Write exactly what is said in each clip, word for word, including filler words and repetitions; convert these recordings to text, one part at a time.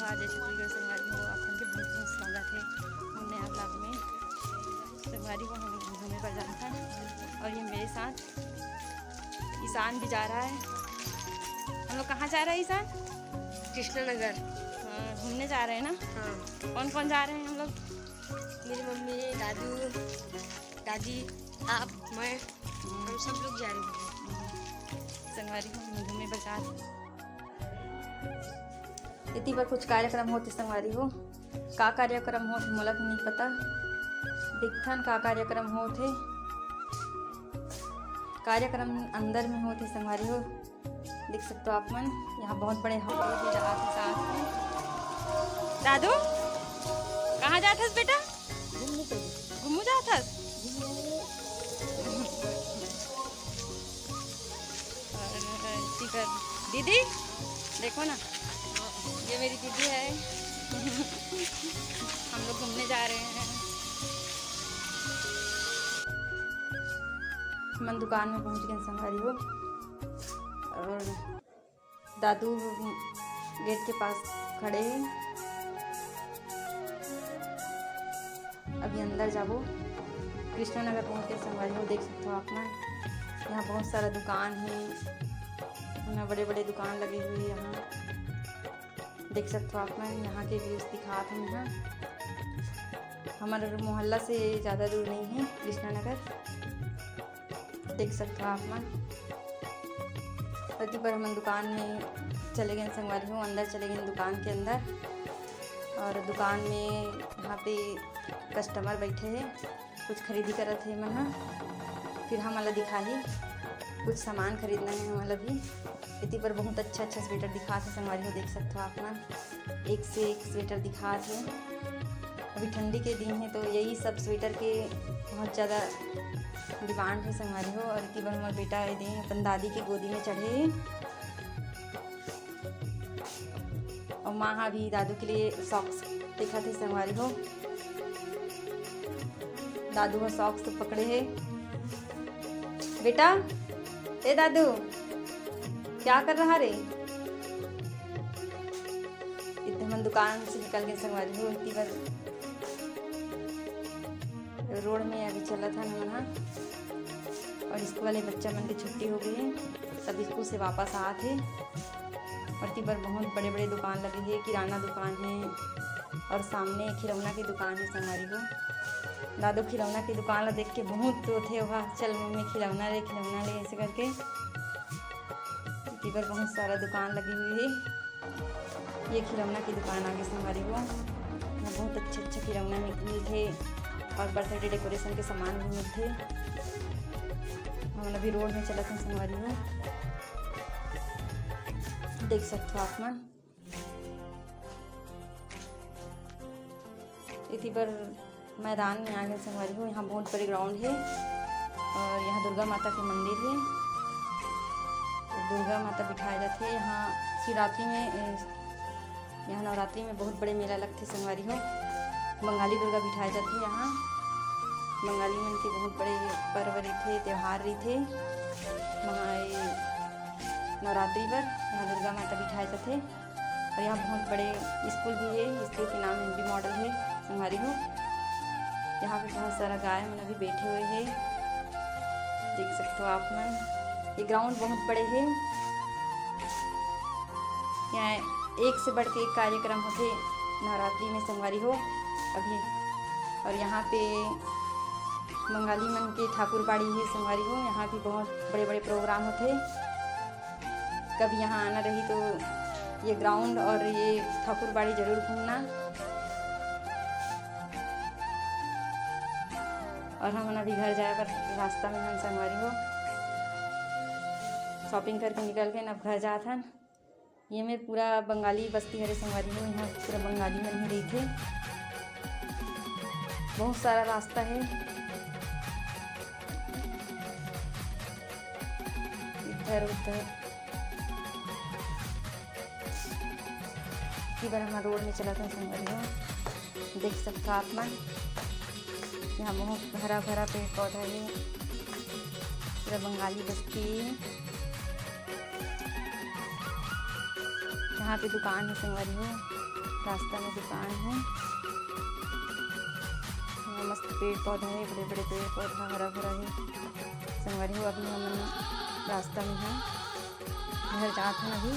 आज छत्तीसगढ़ संगवारी हो, आप मन के बहुत बहुत स्वागत है मोर नया vlog में। संगवारी हो, हम घूमे बर जात हन और ये मेरे साथ ईशान भी जा रहा है। हम लोग कहाँ जा रहे हैं ईशान? कृष्णा नगर। हाँ, घूमने जा रहे हैं ना। हाँ। कौन कौन जा रहे हैं हम लोग? मेरी मम्मी, दादू, दादी, आप, मैं, हम सब लोग जा रहे हैं। संगवारी हो, हम घूमे बर जात हन। एती बर कुछ कार्यक्रम होत हे संगवारी हो। का कार्यक्रम होत हे मोला भी नहीं पता। देखथन का कार्यक्रम होत हे। कार्यक्रम अंदर में होत हे संगवारी हो। देख सकते हो आप मन, यहाँ बहुत बड़े hall हे, जगह के साथ में। दादू, कहाँ जात हस बेटा? घूमू जात हस? और ठीक है दीदी, देखो ना, ये मेरी दीदी है। हम लोग घूमने जा रहे हैं। हमन दुकान में पहुंच गए संगवारी हो, और दादू गेट के पास खड़े हैं। अभी अंदर जाबो। कृष्णा नगर पहुंच के संगवारी हो, देख सकते हो आप मन, यहाँ बहुत सारा दुकान है, यहाँ बड़े बड़े दुकान लगे हुए हैं। यहाँ देख सकते हो आप मन, यहाँ के views दिखात हन। यहाँ हमारे मोहल्ला से ज़्यादा दूर नहीं है कृष्णा नगर। देख सकते हो आप मन। एती बर हमन दुकान में चले गए संगवारी हो, अंदर चले गए दुकान के अंदर। और दुकान में यहाँ पे customer बैठे हैं, कुछ खरीदी करत हे मन ह। फिर हमन ला दिखाही, कुछ सामान खरीदना है हमन ला भी। एती बर बहुत अच्छा अच्छा स्वेटर दिखात हे संगवारी हो, देख सकते हो आप मन। एक से एक स्वेटर दिखात हे। अभी ठंडी के दिन है तो यही सब स्वेटर के बहुत ज़्यादा demand है संगवारी हो। और एती बर हमर बेटा ए दे अपन दादी के गोदी में चढ़े हे। और माँ हा भी दादू के लिए socks देखत हे संगवारी हो। दादू हा socks तो पकड़े हे। बेटा, ए दादू, क्या कर रहा रे? एकदम दुकान से निकल के संगवारी हो, एती बर रोड में अभी चलत हन हमन हा। और स्कूल वाले बच्चा मन के छुट्टी हो गई है, सब स्कूल से वापस आत हे। और एती बर बहुत बड़े बड़े दुकान लगे हे, किराना दुकान है और सामने खिलौना की दुकान है संगवारी हो। दादू खिलौना की दुकान ला देख के बहुत रोथे, "वाह, चल मम्मी खिलौना ले, खिलौना ले," ऐसे करके। एती बर बहुत सारा दुकान लगी हुई है। ये खिलौना की दुकान आगे संगवारी हो, यहाँ बहुत अच्छा अच्छा खिलौना मिल- मिलथे और birthday decoration के सामान भी मिलथे। हमन अभी रोड में चलत हन संगवारी हो, देख सकते हो आप मन। एती बर मैदान में आ गए संगवारी हो, यहाँ बहुत बड़े ground है और यहाँ दुर्गा माता के मंदिर है। दुर्गा माता बिठाए जाथे यहाँ शिवरात्रि में, अ, यहाँ नवरात्रि में बहुत बड़े मेला लगथे संगवारी हो। बंगाली दुर्गा बिठाए जाथे यहाँ। बंगाली मन के बहुत बड़े पर्व रहिथे, त्योहार रहिथे। महा-, ए, नवरात्रि बर यहाँ दुर्गा माता बिठाए जाथे। और यहाँ बहुत बड़े स्कूल भी है, स्कूल के नाम एमबी मॉडल है संगवारी हो। यहाँ पे बहुत सारा गाय मन अभी बैठे हुए हैं, देख सकते हो आप मन। ये ground बहुत बड़े है, यहाँ एक से बढ़ के एक कार्यक्रम होथे नवरात्रि में संगवारी हो अभी। और यहाँ पे बंगाली मन के ठाकुर बाड़ी है संगवारी हो, यहाँ भी बहुत बड़े बड़े program होथे। कभी यहाँ आना रही तो ये ground और ये ठाकुर बाड़ी जरूर घूमना। और हमन अभी घर जाए बर रास्ता में हन संगवारी हो, shopping करके निकल के अब घर जात हन। ये में पूरा बंगाली बस्ती हरे संगवारी हो, यहाँ पूरा बंगाली मन ही रहिथे। बहुत सारा रास्ता है, इधर उधर। इधर हम रोड में चलत हन संगवारी हो, देख सकता आप मन, यहाँ बहुत हरा भरा पेड़ पौधा है, पूरा बंगाली बस्ती। यहाँ पे दुकान हे संगवारी हो, रास्ता में दुकान हे। यहाँ मस्त पेड़ पौधा हे, बड़े बड़े पेड़ पौधा, हरा भरा हे संगवारी हो। अभी हमन रास्ता में हन, घर जात हन अभी।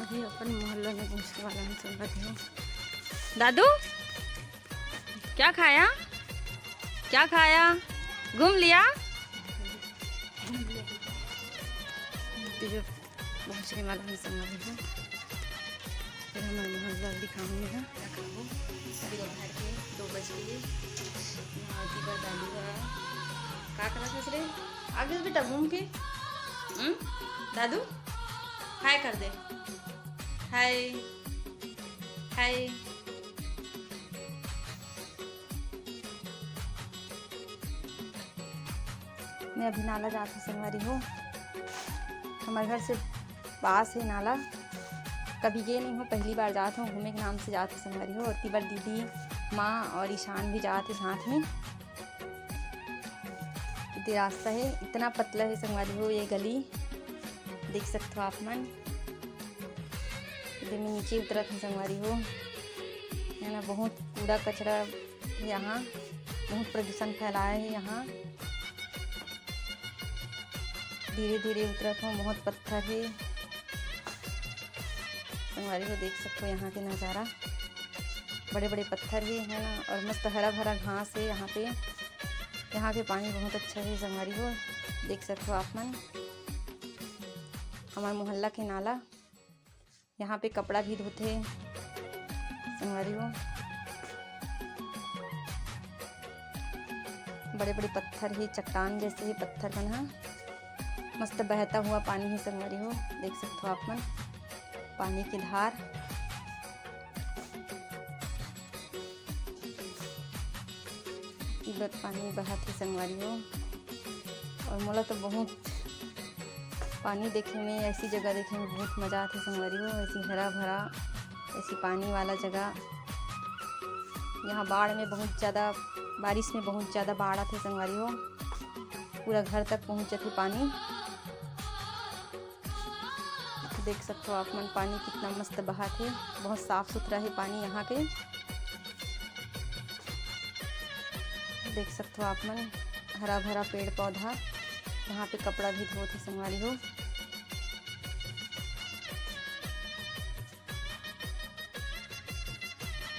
अभी अपन मोहल्ला में पहुँचने वाला हन संगवारी हो। दादू, क्या खाया? क्या खाया? घूम लिया? तो जो पहुँचने वाला हन संगवारी हो, फिर हमर मोहल्ला दिखाऊंगी मैं। क्या खाबो? अभी दोपहर के दो बज गए। यहाँ होती पर दादू का का करत हस रे? आगे बेटा घूम के। हम्म? दादू, हाय कर दे। हाय। हाय। मैं अभी नाला जात हूँ संगवारी हो, हमारे घर से पास है नाला। कभी गे नहीं हूँ, पहली बार जात हूँ, घूमे के नाम से जात हूँ संगवारी हो। और तिबर दीदी, माँ और ईशान भी जात है साथ में। इतनी रास्ता है, इतना पतला है संगवारी हो ये गली, देख सकते हो आप मन। इधर में नीचे उतरत है संगवारी हो, है ना, बहुत कूड़ा कचरा यहाँ, बहुत प्रदूषण फैलाया है यहाँ। धीरे धीरे उतरत हो, बहुत पत्थर है संगवारी हो, देख सकते हो यहाँ के नज़ारा, बड़े बड़े पत्थर है, है ना, और मस्त हरा भरा घास है यहाँ पे, यहाँ के पानी बहुत अच्छा है संगवारी हो, देख सकते हो आप मन। हमारे मोहल्ला के नाला, यहाँ पे कपड़ा भी धोथे संगवारी हो। बड़े बड़े पत्थर ही, चट्टान जैसे ही पत्थर मन ह। मस्त बहता हुआ पानी ही संगवारी हो, देख सकते हो आप मन पानी की धार। तिब्बत पानी बहत हे संगवारी हो। और मोला तो बहुत पानी देखे में, ऐसी जगह देखे में बहुत मजा आथे संगवारी हो। ऐसी हरा भरा, ऐसी पानी वाला जगह। यहाँ बाढ़ में बहुत ज़्यादा, बारिश में बहुत ज़्यादा बाढ़ आथे संगवारी हो, पूरा घर तक पहुँच जाथे पानी। देख सकते हो आप मन, पानी कितना मस्त बहत हे, बहुत साफ सुथरा है पानी यहाँ के। देख सकते हो आप मन, हरा भरा पेड़ पौधा। यहाँ पे कपड़ा भी धोत हे संगवारी हो।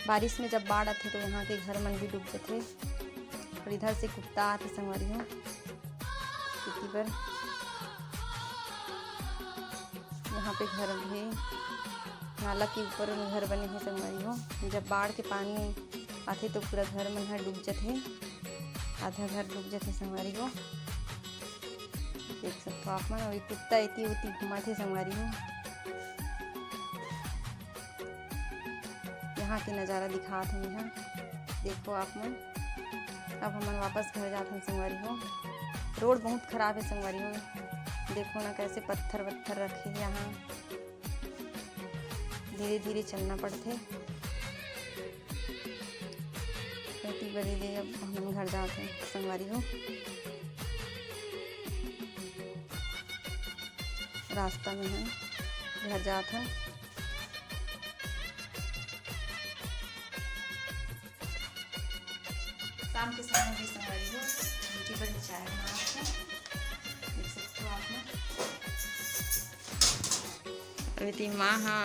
बारिश में जब बाढ़ आथे तो यहाँ के घर मन भी डूब जाथे। और इधर से कुत्ता आथे संगवारी हो, इति बर यहाँ पे घर भी, नाला के ऊपर में घर बने हे संगवारी हो। जब बाढ़ के पानी आथे तो पूरा घर मन ह डूब जथे, आधा घर डूब जथे संगवारी हो। देख सकते हो आप मन, अभी कुत्ता एती ओती घुमाथे संगवारी हो। यहाँ के नज़ारा दिखात हूँ यहाँ, देखो आप मन। अब हमन वापस घर जात हन संगवारी हो। रोड बहुत खराब है संगवारी हो, देखो ना कैसे पत्थर वत्थर रखे हे यहाँ, धीरे धीरे चलना पड़थे। एती बरी ले अब हमन घर जात हन संगवारी हो, रास्ता में हन, घर जात हन। शाम के समय भी संगवारी हो, बेटी बर चाय बनावत हे, देख सकते हो आप मन। अभी ती माँ हा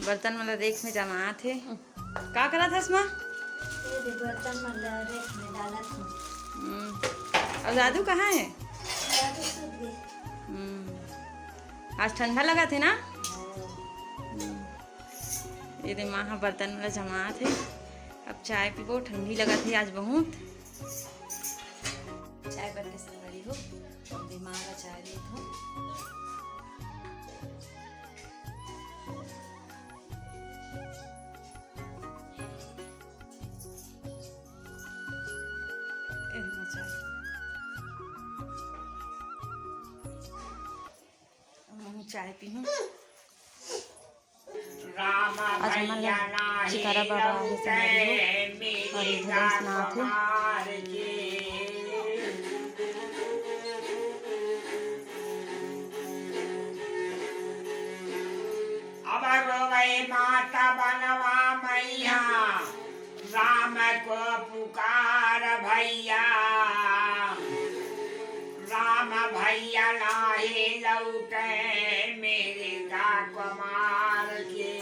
बर्तन मन ला रेक में जमात हे। का करत हस माँ? ये दे बर्तन मन ला रेक में डालत हूँ। हम्म। और दादू कहाँ है? दादू सूत गए। हम्म। आज ठंडा लगत हे ना? हाँ। हम्म। ये दे माँ हा बर्तन मन ला जमात हे। अब चाय पीबो, ठंडी लगत हे आज बहुत। चाय बन के संगवारी हो, अब दे माँ ला चाय देत हूँ। ए, मैं चाय, मैं चाय पीहूँ। आज हमर चिकारा बाबा आगे संगवारी हो, और ये भजन सुनात हे। हे माता बनवा मैया, राम को पुकार भैया, राम भैया लाहे लौटे मेरे का कुमार के।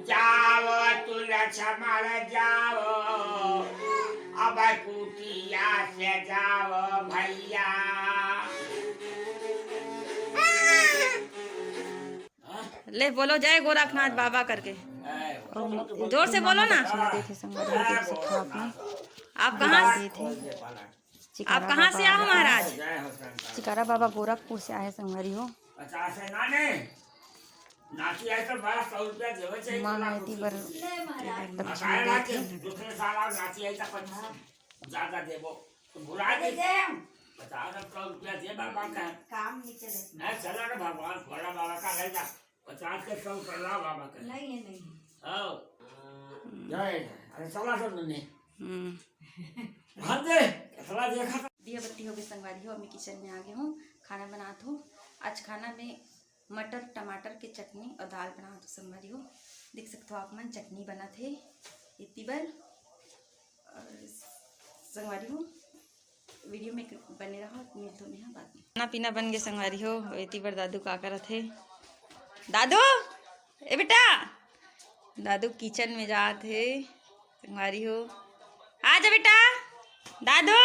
जाओ तू लक्ष्मण जाओ, अब कुटिया से जाओ भैया। ले बोलो जय गोरखनाथ बाबा करके। जोर से बोलो ना। सुना देथे संगवारी हो, देख सकथो आप मन। आप कहाँ से, देथे। आप कहाँ से आओ महाराज? चिकारा बाबा गोरखपुर से आए संगवारी हो। पचास है नाने। नाती है तो बारह सौ रुपया देवे चाहिए, माँ तो लाख आरती रुपया बर दे। दक्षिणा बताए ना देथे। कि दूसरे साल आओ, नाती है तो पचास ज्यादा देबो। तो भुला दे दे। पचास सौ रुपया दे बाबा का। काम नहीं चले। नहीं चला ना भगवान भोला बाबा का ले जा। पचास के सौ कर ला बाबा का। नहीं है, नहीं है। आओ। जय। अरे चला सब नहीं। हम्म। भाग दे। चला देखा। दिया बत्ती हो गए संगवारी हो, अब मैं किचन में आ गई हूँ, खाना बनात हूँ। आज खाना में मटर टमाटर के चटनी और दाल बनात हूँ संगवारी हो। देख सकते हो आप मन, चटनी बनत हे इतनी बार। और संगवारी हो, वीडियो में बने रहो, मिलतो में हाँ बाद में। खाना पीना बन गए संगवारी हो। एती बर दादू का करत हे? दादू, ए बेटा, दादू किचन में जात हे संगवारी हो। आ जा बेटा, दादू।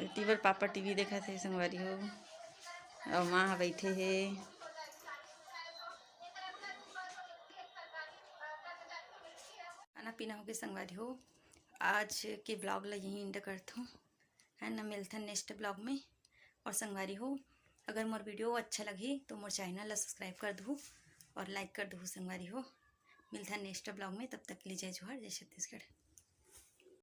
एती बर पापा टीवी देखत हे संगवारी हो, और माँ ह बैठे हे। खाना पीना हो गए संगवारी हो, आज के ब्लॉग ला यहीं एंड करत हूँ, है ना। मिलथन नेक्स्ट ब्लॉग में। और संगवारी हो, अगर मोर वीडियो अच्छा लगी तो मोर चैनल ला सब्सक्राइब कर दू और लाइक कर दू संगवारी हो। मिलथन नेक्स्ट ब्लॉग में, तब तक के लिए जय जोहार, जय छत्तीसगढ़।